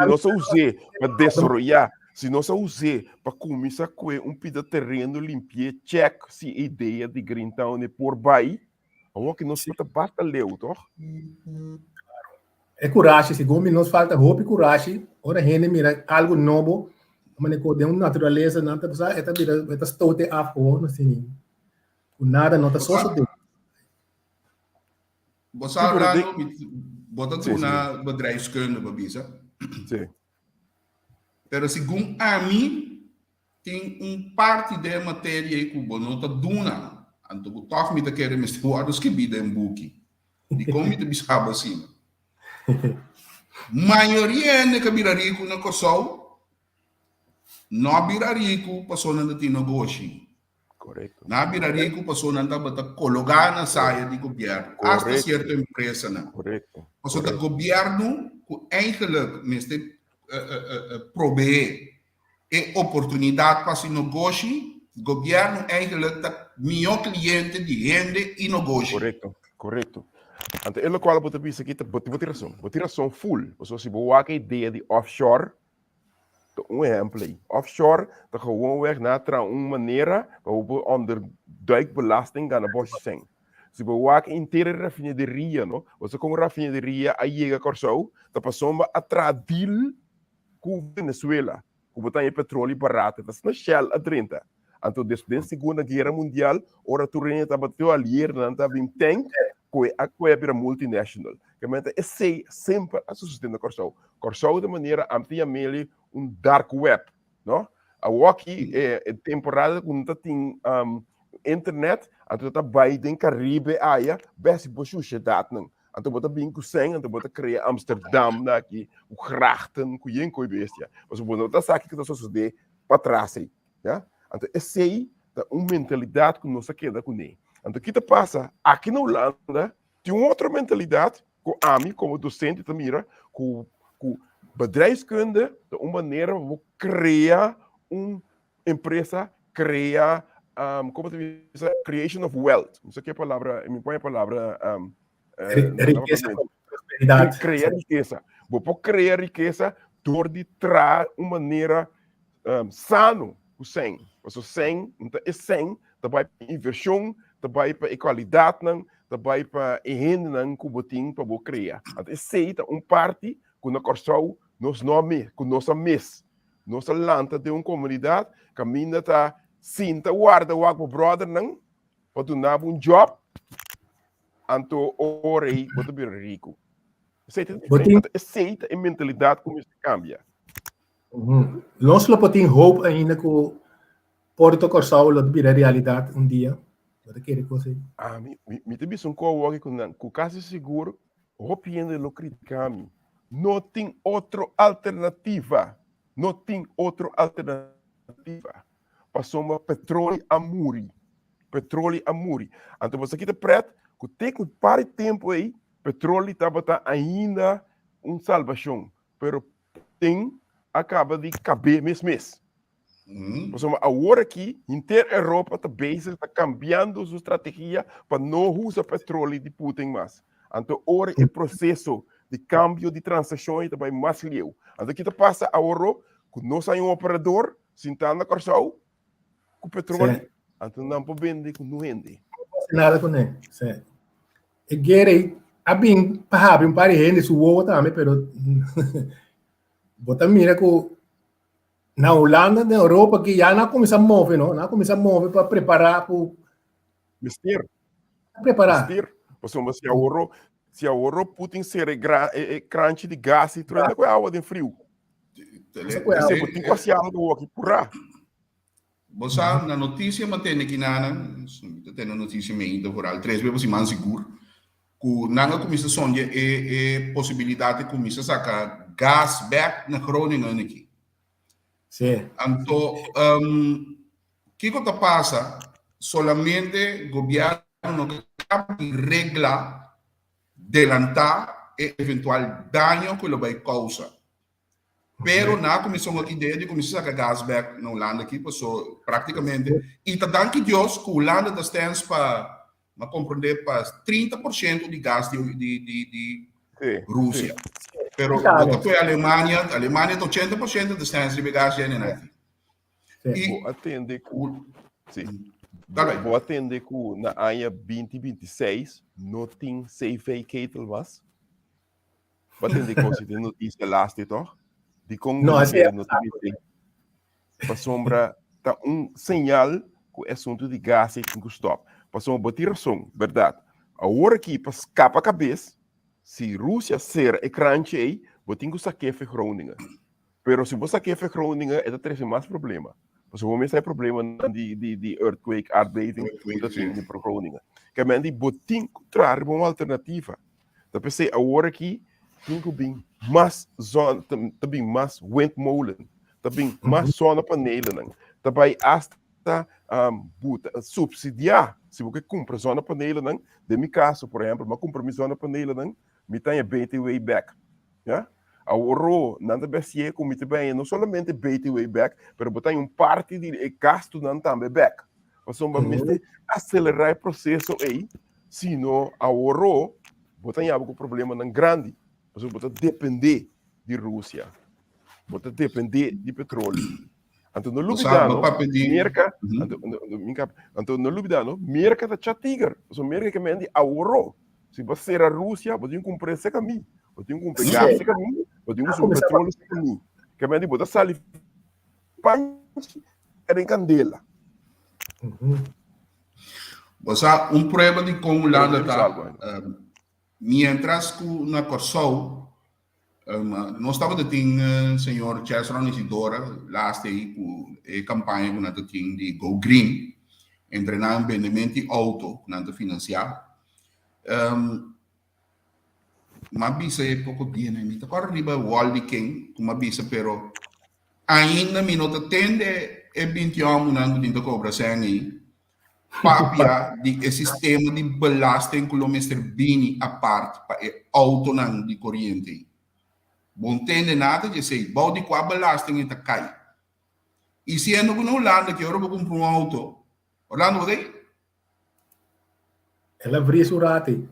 nos a us'é pa desaroyá. Si nos a us'é pa kuminsá kue un pida tereno limpi'é chèk si e idea di Green Town e por bai, awor ki nos por ta basta leu, tòg? E kurashi, segun mi nos falta hopi kurashi ora hende mira algu nobo, manera ku den un naturalesa nan ta bisa e ta bira e ta stote af gewoon asina ku nada no ta sosodé. Bo sa Orlando, bo ta duna bedrijfskunde bo bisa. Sí. Pero segun ami tin un parti den e materia ei ku bo no ta duna, anto ku tòg mi ta kere mester wòrdu skibí den buki. Dikon mi ta bisa bo asina? Mayoria hende ku a bira riku na Kòrsou no a bira riku pasobra nan ta tin negoshi. Correcto. Nan a bira riku pasobra nan tabata kologá na saya di gobièrnu, hasta sierto empresanan. Correcto. Pasobra ta gobièrnu ku eigenlijk mester probeé e oportunidat pa hasi nogoshi, gobièrnu eigenlijk ta mihó kliente di hende i nogoshi. Correcto, correcto. Anto e lokual bo ta bisa aki ta, bo tin rason, bo tin rason full. Pasobra si bo wak e idea di offshore, Ta un ehempel ei. Offshore ta gewoonweg na traha un manera pa bo por onderduik belasting gana boshi sèn. Si bo wak henter e rafineria no, bo sa kon rafineria a yega Kòrsou? Ta pasobra a traha deal ku Venezuela ku bo ta haña petroli barato. Ta asina Shell a drenta. Anto des den Segunda Guera Mundial ora tur hende tabata tur aliernan ta bin tank ku e a koe a bira multinational. Kementa esei semper a sosode na Kòrsou. Kòrsou ta manera amti yam'eli un dark web, no? Awoki e e temporada ku no ta tin internet, anto ta bai den Karibe aya bes bo shushedatnan. Anto bo ta bin ku sèn, anto bo ta krea Amsterdam na aki, ku grachten, ku yen koi bestia. Pasobra bo no ta sa kiko ta sosode patras ei. Ya? Anto esei ta un mentalidat ku nos a keda kuné. Anto ki ta pasa aki na Hulanda tin un otro mentalidat ku ami komo dosente ta mira ku ku bedrijfskunde ta un manera pa bo krea un empresa, krea komo ta bisa creation of wealth. Mi sa ke palabra, mi pon e palabra Rikesa, prosperidat. Krea rikesa. Bo por krea rikesa dor di traha un manera sano ku sèn. Pasobra sèn, ta e sèn ta bai pa invershon, ta bai pa e kualidatnan, ta bai pa e hendenan ku bo tin pa bo krea. Anto esei ta un parti ku na Kòrsou nos no a mis, ku nos a mis. Nos a lanta den un komunidat kaminda ta sinta warda wak bo bròdernan pa duna bo un djòp, anto ora ei bo ta bira riku. Esei ta diferente. Esei ta e mentalidat ku mester kambia. Nos lo por tin hoop ainda ku Porto Kòrsou lo ta bira realidat un dia? Bo ta kere kos ei? Ami, mi ta bisa un kos awor ku nan, ku kasi sigur hopi hende lo kritika mi. No tin otro alternativa. No tin otro alternativa. Pasobra petroli a muri. Petroli a muri. Anto bo sa kita pret ku te ku par di tempu ei petroli tabata ainda un salbashon. Pero Putin a kaba di kab'é mes mes. Pasobra awor aki henter Europa ta bezig ta kambiando su strategia pa no usa petroli di Putin mas. Anto ora e proseso di kambio di transakshon ei ta bai mas lieu. Anto ki ta pasa awor ku nos hay un operador sintá na Kòrsou ku petroli, anto nan por bende ku no hende. No por hasi nada kuné. Sí. E guera ei a bin pa habri un par di hende su wowo tambe, pero bo ta mira ku na Hulanda, na Europa aki ya nan a kuminsá move, no? Nan a kuminsá move pa prepará ku Mester. Prepará. Mester. Pasobra si awor, si awor Putin sera e gra, e, e kranchi di gas i tur, ku awa den friu. Ese bo tin ku hasi algo aki purá. Bo sa, na notisia mi a tende kinanan, mi ta tende notisia meinta vooral tres bes pa siman sigur, ku nan a kuminsá sondia e e posibilidat di kuminsá saka gas bèk na Groningen aki. Sí. Anto, kiko ta pasa? Solamente gobièrnu no ta kaba di regla delantá e eventual daño ku lo bai kousa. Pero na kuminsá un idea di kuminsá saka gas bèk na Hulanda aki, paso práktikamente, i ta danki Dios ku Hulanda ta stens pa, mi a komprondé, pa 30% di gas di di di di Rusia. Pero bo ta poi Alemania, Alemania ta 80% de stens riba e gas dje aki. I bo a tende ku sí. Bo a tende ku na aña 2026 no tin CV ketel mas? Bo a tende kos di notisia laatste toch? Dikon no, no tin Pasobra ta un señal ku e asuntu di gas ei tin ku stòp. Pasobra bo tin rason, bèrdat. Awor aki pa skapa kabes, si Rusia sera e kranchi ei, bo tin ku sak'é fe Groningen. Pero si bo sak'é fe Groningen, e ta trese mas problema. Pasobra bo mes sa e problemanan di di di earthquake, aardbeving ku ta tin den Groningen. Kèmenti bo tin ku traha riba un alternativa. Ta p'esei awor aki tin ku bin mas zon, ta bin mas windmolen, ta bin mas zonnepanelennan, ta bai asta buta subsidiá si bo ke kumpra zonnepanelennan. Den mi kaso, por ehèmpel, mi a kumpra mi zonnepanelennan, mi ta haña BTW bèk. Ya. Awor nan ta bèsié ku mi ta bai haña no solamente BTW bèk, pero bo ta haña un parti di e gastunan tambe bèk. Pasobra mester aselerá e proseso ei. Sino aworó bo ta yaba ku problemanan grandi, pasobra bo ta dependé di Rusia, bo ta dependé di petroleo. Anto no lubidá no, Merka, anto, anto no lubidá no, Merka ta cha tiger, pasobra Merka ke men di aworó, si bo sera Rusia, bo tin ku kumpra esei kami, bo tin ku kumpra gas esei kami, bo tin ku kumpra petroleo esei kami. Ke men di bo ta sali panchi den kandela. Bo sa un prueba di kon Hulanda ta mientras ku na Kòrsou nos tabata tin señor Chesron Isidora laatste ei ku e kampaña ku nan ta tin di Go Green entre nan bendemento di outo ku nan ta finansiá. M'a bisa e poko dianan mi ta kòrda riba wòl di ken ku m'a bisa pero ainda mi no ta tende e binti òmbunan ku tin ta kobra sèn ei papia di e sistema di belasting ku lo mester bini apart pa e outonan di koriente ei. Bo no tende nada di esei. Bou di kua belasting e ta kai? I siendo ku na Hulanda ki ora bo kumpra un outo, Orlando bo ta ei? El a vries un rato ei.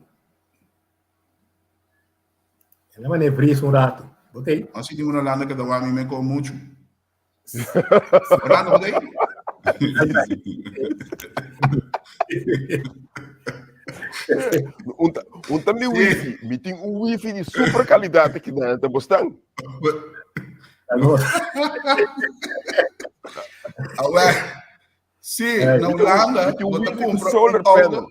El a mane vries un rato. Bo ta ei? Así tin un Orlando que ta wak mi me ko mucho. Orlando, bo ta ei? Un ta mi wifi. Mi tin un wifi di super calidad aki na ta bostan. Awel, Sí, na Hulanda bo ta kumpra un auto.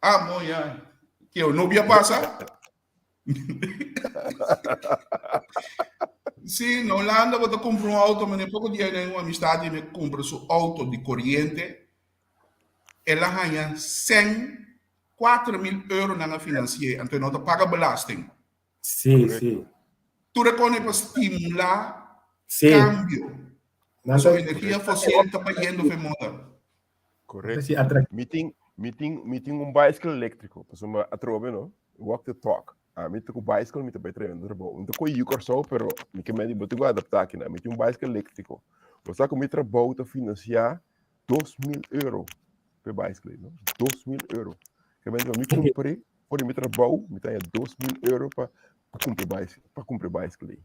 Ah, mooi ja. Kio, no bia pasa? Sí, na Hulanda bo ta kumpra un auto, meneer poko dia den un amistad di mi kumpra su auto di koriente, el a haña sen 4000 euro nan a finansi'é, anto e no ta paga belasting. Sí, sí. Tur e kone pa stimulá kambio. Paso energia fosil ta bayendo fe moda. Correcto. Mi tin, mi tin, mi tin un bicycle eléctrico. Pasobra atrobe no, walk the talk. A mi ta ku bicycle mi ta bai traha trabou. Mi ta koe yu Kòrsou pero mi ke medi bo tin ku adaptá akinan. Mi tin un bicycle eléctrico. Bo sa ku mi trabou ta finansiá 2000 euro p'e bicycle ei, no? 2000 euro. Ke medi mi kumpr'é For di mi trabou, mi ta haña 2000 euro pa kumpra bicycle, pa kumpra bicycle ei.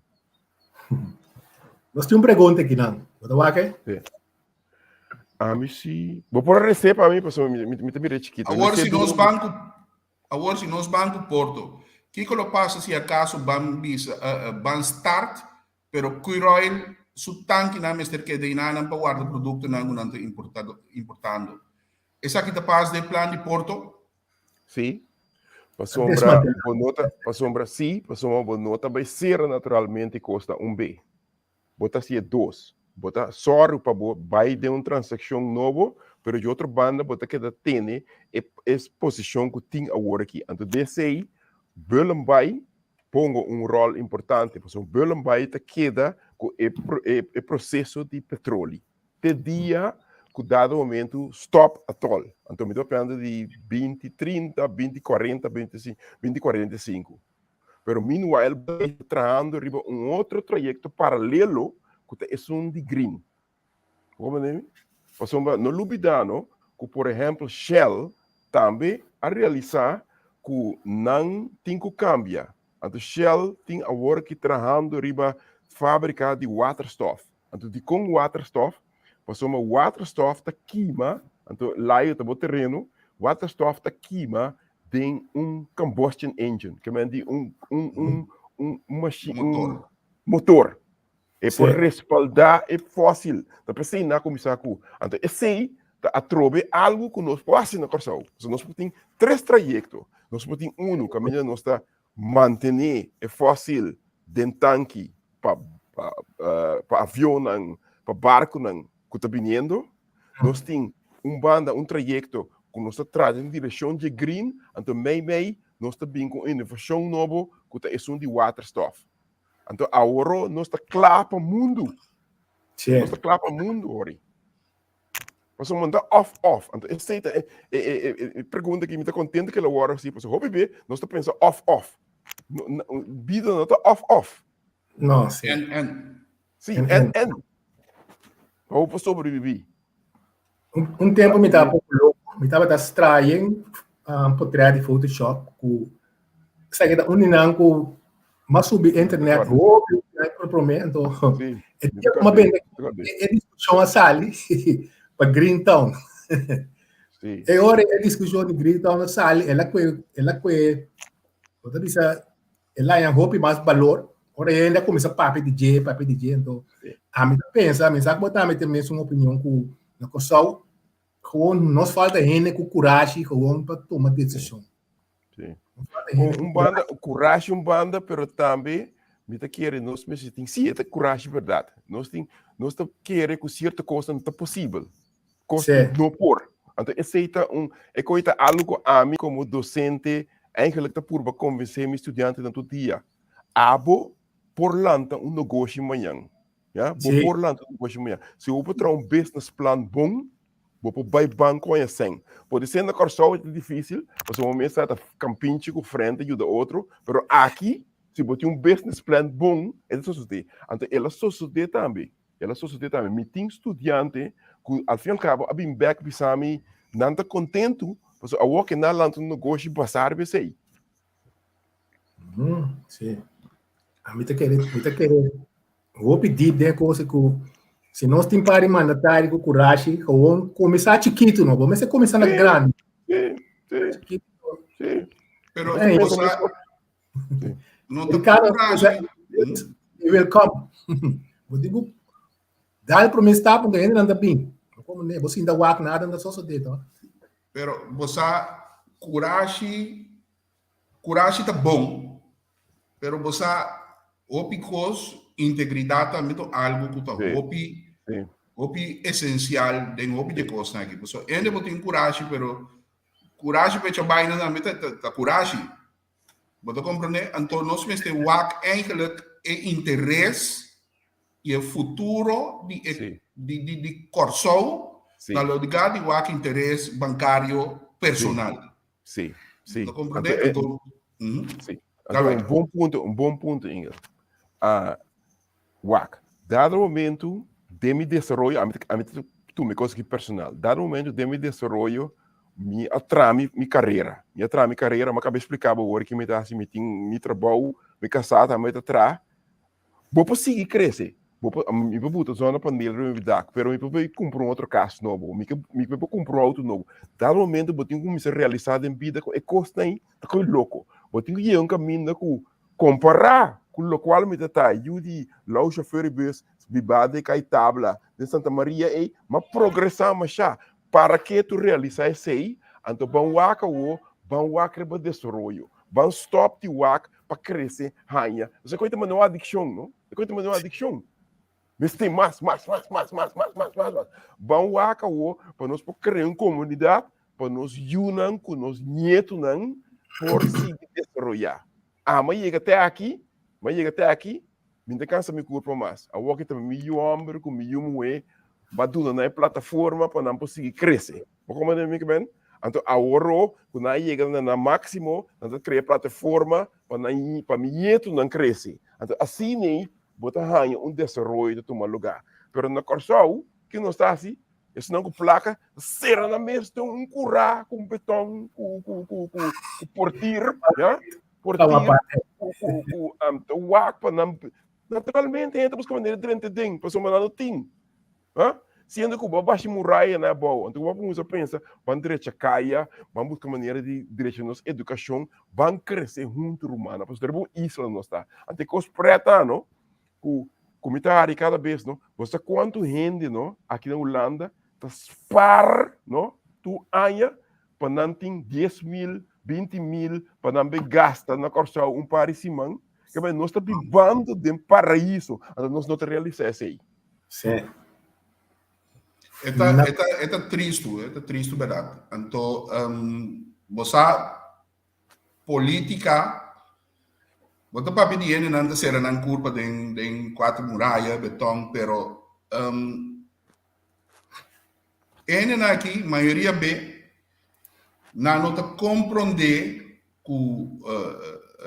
Nos tin un pregunta aki nan. Bo ta wak? Sí. Ami si. Bo por rece pa mi, pasobra mi, mi, mi ta mira chiquito. Awor si nos banco, awor si nos banco Porto, kiko lo pasa si acaso ban bisa, uh, uh, ban start, pero Curoil su tankinan mester keda einanan pa warda productonan ku nan ta importado, importando. Esaki ta pas den plan di Porto? Sí. Pasobra bo no ta, pasobra sí, pasobra bo no ta bai sera naturalmente kos ta un be. Bo ta hasié dos. Bo ta sòru pa bo bai den un transakshon nobo, pero di otro banda bo ta keda tene e e posishon ku tin awor aki. Anto di esei Bullenbaai pongo un ròl importante, pasobra Bullenbaai ta keda ku e e proseso di petroli. Te dia ku dado momento stop atol. Anto mi ta papiando di binti trinta, binti kuarenta, binti si, binti kuarenta i sinku. Pero meanwhile bo ta trahando riba un otro trayekto paralelo ku ta esun di green. Bo comprende mi? Pasobra no lubida no ku por ehempel Shell tambe a realisa ku nan tin ku kambia. Anto Shell tin awor ki trahando riba fábrika di waterstof. Anto dikon waterstof? Pasobra waterstof ta kima, anto layo ta bo tereno, waterstof ta kima den un combustion engine, ke men di un un un un un machine, un Motor. motor. E por Sí. respaldá e fósil. Ta p'esei nan a kuminsá ku. Anto esei ta atrobe algu ku nos por hasi na Kòrsou. Pasobra nos por tin tres trayekto. Nos por tin unu kaminda nos ta mantené e fósil den tanki pa pa pa avionnan, pa barkunan ku ta biniendo. Nos tin un banda, un trayekto ku nos ta traha den direkshon dje green, anto mei mei nos ta bin ku un inovashon nobo ku ta esun di waterstof. Anto aworo nos ta kla pa mundu. Sí. Nos ta kla pa mundu, hori. Pasobra ta off off. Anto esei ta e, e, e, e, e pregunta ki mi ta contento ke lo wòrdu hasi, pasobra hopi be nos ta pensa off off. No, no, bida no ta off off. No, sí. En, en. Sí, En, en, en. en. Pa bo por sobreviví. Un, un tempo mi taba poco loco. Mi tabata straaien um, portret di Photoshop ku sa que un dinan ku mas subi internet Recordo. hopi por promé anto Sí, e mi dia ta ku m'a kòrda, bende mi ta kòrda. e, e discussión a sali pa Greentown. Sí. E ora e discussión di Greentown a sali, el a kue, el a kue, bo ta bisa, el a haña hopi mas balor. Ora hende a kuminsá papia di dje, papia di dje, anto Sí. ami ta pensa, mi sa ku bo tambe tin mesun opinion ku na Kòrsou, gewoon nos falta hende ku kurashi gewoon pa tuma desishon. Sí. Nos falta Un, hende ku un banda, kurashi un banda, pero tambe mi ta kere nos mester tin, sí, e ta kurashi bèrdat. Nos tin, nos ta kere ku sierto kosnan ta posibel. Kos Sí. no por. Anto esei ta un, e koi ta algu ku ami komo dosente eigenlijk ta purba konvensé mi studiantenan tur dia. Abo por lanta un negoshi mañan. Ya, bo Sí. por lanta un negoshi mañan. Si bo por traha un business plan bon, bo por bai banko haña sèn. Pode ser na Kòrsou e ta difísil, pasobra bo mes sa ta kampinchi ku frènt yuda otro, pero aki si bo tin un business plan bon, e ta sosodé. Anto el a sosodé tambe. El a sosodé tambe. Mi tin studiante ku al fin al kabo a bin bèk bisa mi nan ta kontentu pasobra awor ke nan a lanta un negoshi basá riba esei. Sí. Ami ta kere, mi ta kere hopi diep den e cosa ku si nos tin par di mandatario ku kurashi, gewoon kuminsá chikitu no, bo mester kuminsá na Sí, grandi. sí, sí, Chikitu. sí. Pero Ey, bo sa, no ta Ricardo, kurashi. You will come. Bo digo, dal promé stap, porque hende nan ta bin. Como ne, bo sinta wak nada nan ta sosodé, to. Pero bo sa kurashi, kurashi ta bon, pero bo sa hopi kos, integridat tambe ta algu ku ta Sí. hopi, Sí. hopi esensial den hopi di kosnan aki. Pasobra hende bo tin kurashi, pero kurashi pa echa baina tambe ta, ta, ta kurashi. Bo ta komprendé? Anto nos mester wak eigenlijk e interes i e futuro di e Sí. di di di Kòrsou Sí. na lugá di wak interes bankario personal. Sí, sí. Bo ta komprendé? Anto, eh, Anto, mhm. sí. Ga Anto, right. un bon punto, un bon punto, Ingrid. Ah, wak, dado momento den mi desaroyo, ami ta, ami ta tuma e kos aki personal. Dado momento den mi desaroyo, mi a traha mi, mi karera. Mi a traha mi karera, mi a kaba expliká bo awor ki mi ta hasi, mi tin mi trabou, mi kasá tambe ta traha. Bo por sigui krese, bo por, mi por buta zonnepaneel riba mi dak, pero mi por bai kumpra un otro kas nobo, mi ke, mi por kumpra un outo nobo. Dado momento bo tin ku kuminsá realisá den bida ku e kosnan ei ta ko'i loko. Bo tin ku yega un kaminda ku kompará ku lokual mi ta ta, yu di lou shofèr di bus, bibá den kai tabla den Santa Maria ei, m'a progresá mashá. Para ke tu realisá esei? Anto ban wak awo, ban wak riba desaroyo. Ban stòp di wak pa krese, haña. Esei koi ta manda un adikshon, no? Esei koi ta manda un adikshon. Mester mas, mas, mas, mas, mas, mas, mas, mas, mas. Ban wak awo pa nos por krea un komunidat pa nos yunan ku nos nietunan por sigui desaroyá. Ama yega te aki, m'a yega te aki, mi no ta kansa mi kurpa mas. Awor ki ta mi yu hòmber ku mi yu muhé ba duna nan e plataforma pa nan por sigui krese. Bo komprende mi kiben? Anto awor ku nan a yega na nan máksimo, nan ta krea plataforma pa nan pa mi nietunan krese. Anto asina bo ta haña un desaroyo ta tuma lugá. Pero na Kòrsou, ke nos ta hasi? Esnan ku plaka ta sera nan mes den un kurá ku un beton ku ku ku ku portir, ya. Portier ku ku ta wak pa nan naturalmente hende ta buska manera di drenta den pasobra nan no tin. Ha? Siendo ku bo a bashi muraya na abou, anto bo a kuminsá pensa, ban drecha kaya, ban buska manera di drecha nos edukashon, ban krese huntu rumannan, pasobra riba un isla nos ta. Anto e kos prèt no, ku ku mi ta hari kada bes no, bo sa kuantu hende no aki na Hulanda ta spar no tur aña pa nan tin 10.000, 20.000 pa nan bai gasta na Kòrsou un par di siman? Kebei nos ta bibando den paraiso, anto nos no ta realisá esei. Sí. E ta, e ta, e ta tristu, e ta tristu berdad. Anto, um, bo sa politica, bo ta papia di hendenan ta sera nan curpa den, den cuatro muraya, beton, pero um, e hendenan aki, mayoria be, nan no ta comprende cu uh,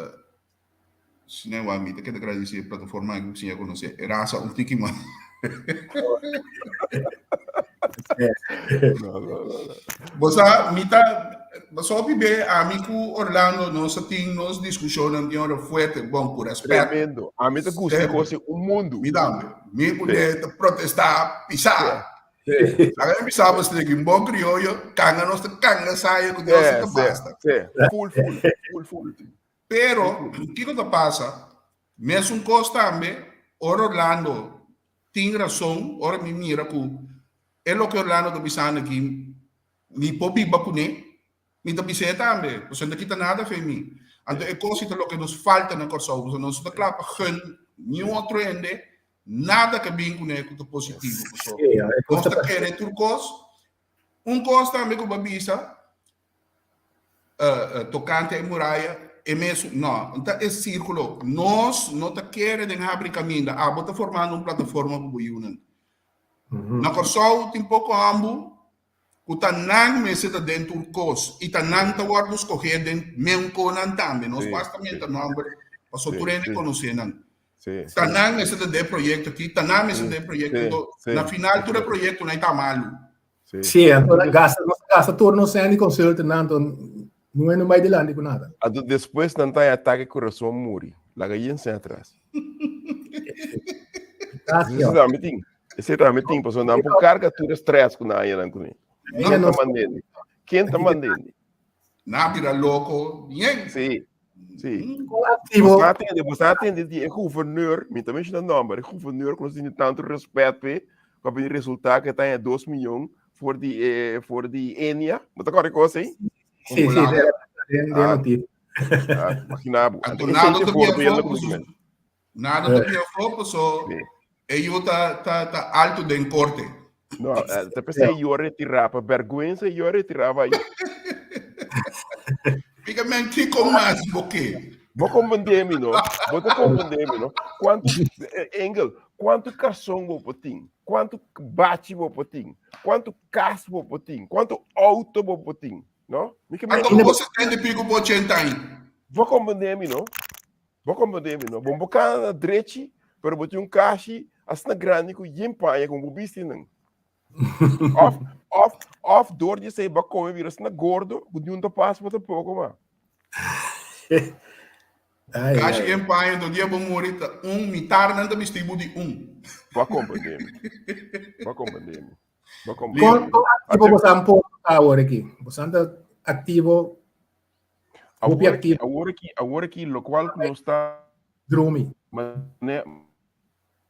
uh, Si no igual mi ta keda gradisi e plataforma aki ku siña konosé e rasa un tiki mas. No, no, no, no. Bo sa, mi ta, bo hopi be ami ku Orlando nos a tin nos diskushonnan tin ora fuerte, bon, ku rèspèt. Tremendo. Ami ta gusta Sí. kos un mundu. Mi tambe. Mi Sí. kuné ta protestá pisá. Sí. Laga mi bisa bo strik, un bon krioyo, kanga nos ta kanga saya ku Dios Sí, ta sí, basta. sí. Full, full, full, full. Pero, kiko ta pasa? Mesun kos tambe, ora Orlando tin rason, ora mi mira ku e loke Orlando ta bisando aki, mi por biba kuné, mi ta bis'é tambe, pasobra no ta kita nada fe mi. Anto e kos ei ta loke nos falta na Kòrsou, pasobra nos no ta kla pa gun niun otro hende nada ke bin kuné ku ta positivo, pasobra nos ta kere tur kos. Un kos tambe ku bo a bisa, tocante e muraya, e mesun, no, ta e círculo. Nos no ta kere den habri caminda. Abo ta formando un plataforma pa bo yunan. Na Kòrsou tin poko ambu ku ta nan mester ta den tur kos i ta nan ta wòrdu skohé den menkonan tambe. Nos basta menta nòmber pasobra tur hende konosé nan. Ta nan mester ta den e proyekto aki, ta nan mester ta den e proyekto. Anto na final tur e proyektonan ta malu. Sí. Sí, anto nan gasta, nos gasta tur nos sèn di consultant anto no no bai dilanti ku nada. Anto despues nan ta atake kurason muri. Laga yen sèn atras. Gracias. Ese tambe tin. Ese tambe tin, pasobra nan por karga tur e stress ku nan haña nan kuné. Ella Ken no ta mandende? Ken ta mandende? Nan a bira loko bien. Sí. Sí. Kon aktivo. Bo sa tende, bo sa tende di e gouverneur, mi ta menciona nomber, e gouverneur ku nos tin tantu respet p'e, ku a bini resulta ku e ta haña dos miyon for di e for di Enia. Bo ta kòrda e kos ei? Sí, sí, den den Ah. noticia. Ah, imagina bo. Anto Esei nada te ta voorbeelden bien ku afó, mi men. Nada ta bien afó, paso Sí. e yu ta ta ta alto den korte. No, eh, ta pensei yo a retirá, pa vergüenza yo a retirá vai. Fica men kiko mas bo ke? Bo comprende mi, no? Bo ta comprende mi, no? Kuantu, eh, Engel, kuantu karson bo por tin? Kuantu bachi bo por tin? Kuantu kas bo por tin? Kuantu auto bo por tin? No? Mi ke Anto men, bo 70 y pico bo 80 aña. bo comprende mi, no? Bo comprende mi, no? Bo bo kana na drechi, pero bo tin un kashi asina grandi ku yin paña ku bo bisti nan. Of, of, of door di esei bo a kome bira asina gordo ku niun ta pas bo tampoko ma. Ai, Kashi ai. yin paña, do dia bo muri ta un mitar nan ta bisti bo di un. Bo a comprende mi. Bo a comprende mi. Bo a comprende Kon mi. kon aktivo bo san por awor aki? Bo san ta aktivo Hopi Awor aki, aktivo. awor aki, awor aki, lokual ku nos ta Drumi. mane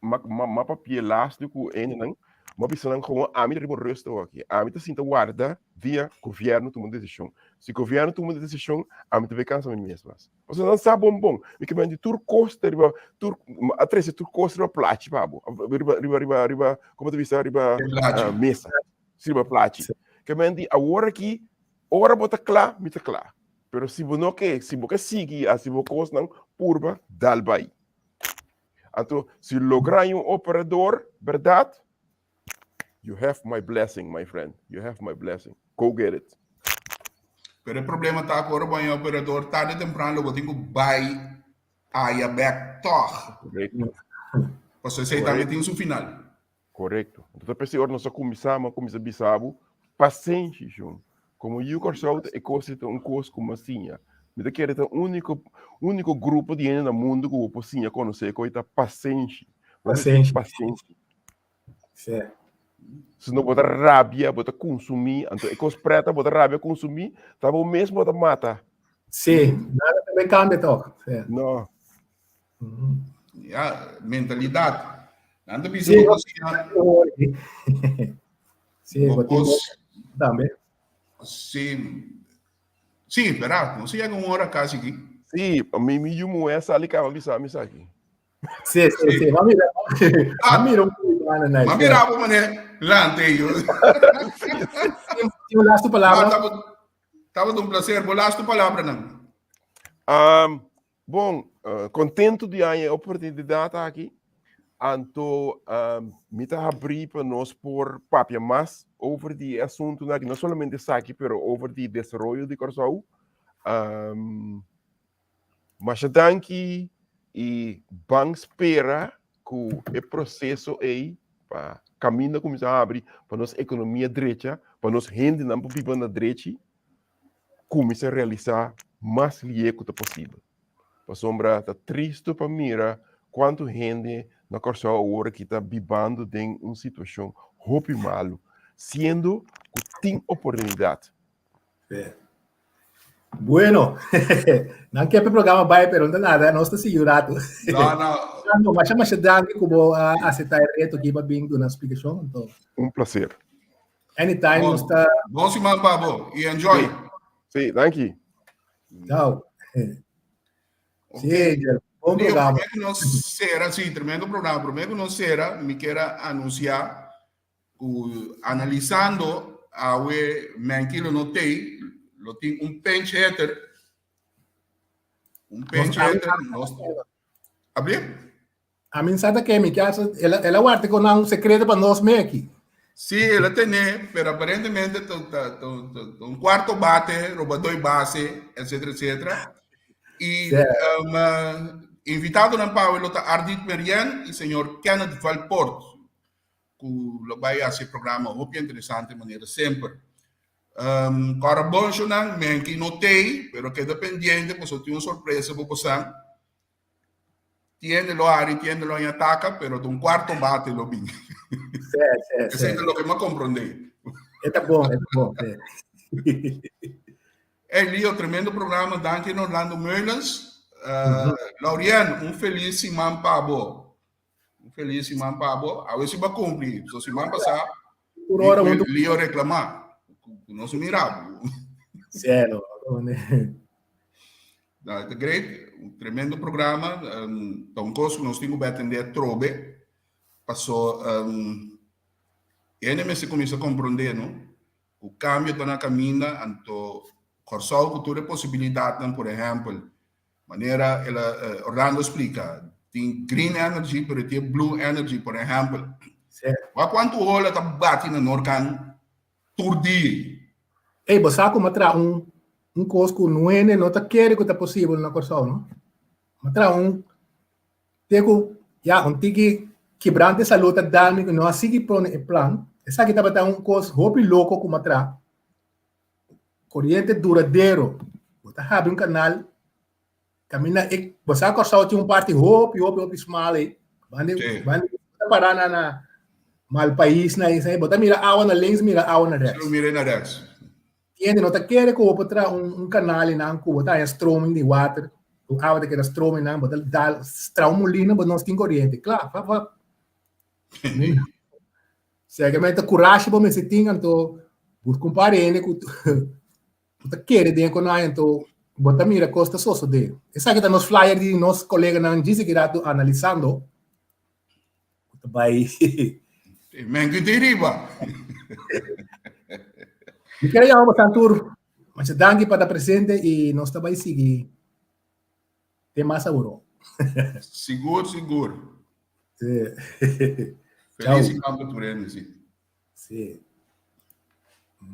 ma ma ma papia laatste ku hendenan, ma bisa nan gewoon ami ta riba rust awor aki. Ami ta sinta warda dia gobièrnu tuma un desishon. Si gobièrnu tuma un desishon, ami ta bai kansa mi mes mas. Pasobra nan sa bon bon, mi ke mandi tur kos ta riba tur a trese tur kos riba plachi pa bo, riba riba riba riba komo ta bisa riba E plachi. mesa, si riba plachi. Ke mandi awor aki Ora bo ta kla, mi ta kla. Pero si bo no ke, si bo ke sigui hasi bo kosnan, purba dal bai. Anto, si logra un operador, bèrdat, you have my blessing, my friend. You have my blessing. Go get it. Pero e problema ta ku ora bo haña operador, tarde o temprano lo bo tin ku bai aya bèk tòg. Korekto. Pasobra esei tambe tin su final. Korekto. Anto ta p'esei ora nos a kuminsá, mi a kuminsá bisa bo, pasenshi, shon. Komo yu Kòrsou ta e kos ei ta un kos ku mi a siña. Mi ta kere ta úniko úniko grupo di hende na mundu ku bo por siña konosé ku ta pasenshi. Bo mester Pasenshi. pasenshi. Sí. Si no bo ta rabia, bo ta konsumí, anto e kos preta bo ta rabia konsumí, ta bo mes bo ta mata. Sí, nada ta bai kambia tòg. Sí. No. Ja, mentalidat. Nan ta bisa Sí, bo siña Sí, bo bo tin kos tambe. Sí. Sí, verá, nos llega un hora casi aquí. Sí, mi mi yu muhé a sali kaba bisa mi esaki. Sí, sí, sí. Ma mira, ma mira un poquito, Ana, nice. Ma mira bo mané lante yo. Tin un laatste palabra? Tabata un placer. Bo laatste palabra nan. Um, bon, uh, contento di haña e oportunidad aki. Anto um, mi ta habrí pa nos por papia mas over di e asuntunan aki, no solamente esaki, pero over di desaroyo di Kòrsou. Um, masha danki i ban spera ku e proseso ei pa kaminda kuminsá habri pa nos ekonomia drecha, pa nos hendenan por biba na drechi, kuminsá realisá mas lié ku ta posibel. Pasobra ta tristu pa mira kuantu hende na Kòrsou awor aki ta bibando den un situashon hopi malu, siendo ku tin oportunidat. Bueno, nan ke pa e programa bai, pero no ta nada, nos ta sigui un ratu. No, no. No, masha masha danki ku bo a aseptá e reto aki pa bin duna splikashon. Anto, Un plaser. anytime Bon, nos ta. bon siman pa bo i enjoy. Sí, danki. Ciao. Ok. Sí, Angel, bon Leo, programa. promé ku nos sera, sí, tremendo programa. Promé ku nos sera, mi kier a anunsiá ku analisando awe Menki lo no tei, lo tin un pinch hitter. Un pinch hitter, nos Abri? A mi sa ta ke mi ke hace, el a, el a warda con un secreto pa nos me aki. Sí, el a tene, pero aparentemente ta, ta, ta, ta, ta un cuarto bate, robador y base, etcétera, etcétera. Y Sí. Invitadonan pa awe lo ta Ardit Merien y señor Kenneth Valpoort, ku lo bai hasi e programa hopi interesante manera semper. Kòrda bon shownan, Menki no tei, pero keda pendiente pasobra tin un sorpresa pa bosan. Tiende lo hari, tiende lo ataka, pero ta un cuarto bate lo bin. Sí, sí, Esei sí. ta loke m'a comprende. E ta bon, e ta bon, sí. Hey Leo, tremendo programa. Danki na Orlando Meulens. Laurien, un feliz siman pa bo. Un feliz siman pa bo. Awe si bo a cumpli. So siman pasá, Por ora, mi hunto Leo reclama. Ku nos mira. Cielo. Ta great, un tremendo programa. Ta un kos ku nos tin ku bai atendé atrobe. Paso hende mester kuminsá komprondé no ku kambio ta na kaminda anto Kòrsou ku tur e posibilidatnan por ehèmpel manera el a Orlando a splika tin green energy pero e tin blue energy por ehèmpel. Wak kuantu ola ta bati na Norkan tur dia. Ey, bo sa ku mi a traha un un kos ku nuende no ta kere ku ta posibel na Kòrsou, no? Mi a traha un te ku ya un tiki kibrante salú ta dal mi ku no a sigui pone e plan. Esaki tabata un kos hopi loko ku mi a traha. Koriente duradero. Bo ta habri un kanal Caminda e bo sa Kòrsou tin un parti hopi hopi hopi smal ei. Bande Sí. bande ta pará na na mal pais na esei. Bo ta mira awa na links, mira awa na rechts. Lo mira na rechts. Tiende no ta kere ku bo por traha un un kanal einan ku bo ta haña stroming di water, ku awa ta keda stroming einan, bo ta dal traha un molina bo nos tin koriente. Kla, fap fap. Seramente kurashi bo mester tin anto buska un par di hende ku Bo ta kere den konai anto bo ta mira kos ta sosode. Esaki ta nos flyer di nos koleganan djis aki rato analisando. Ku ta bai. Men ku tin riba. Mi kere yama bosan tur. Masha danki pa ta presente i nos ta bai sigui te mas aworo. Sigur, sigur. Sí. Feliz siman pa tur hende, sí. Sí.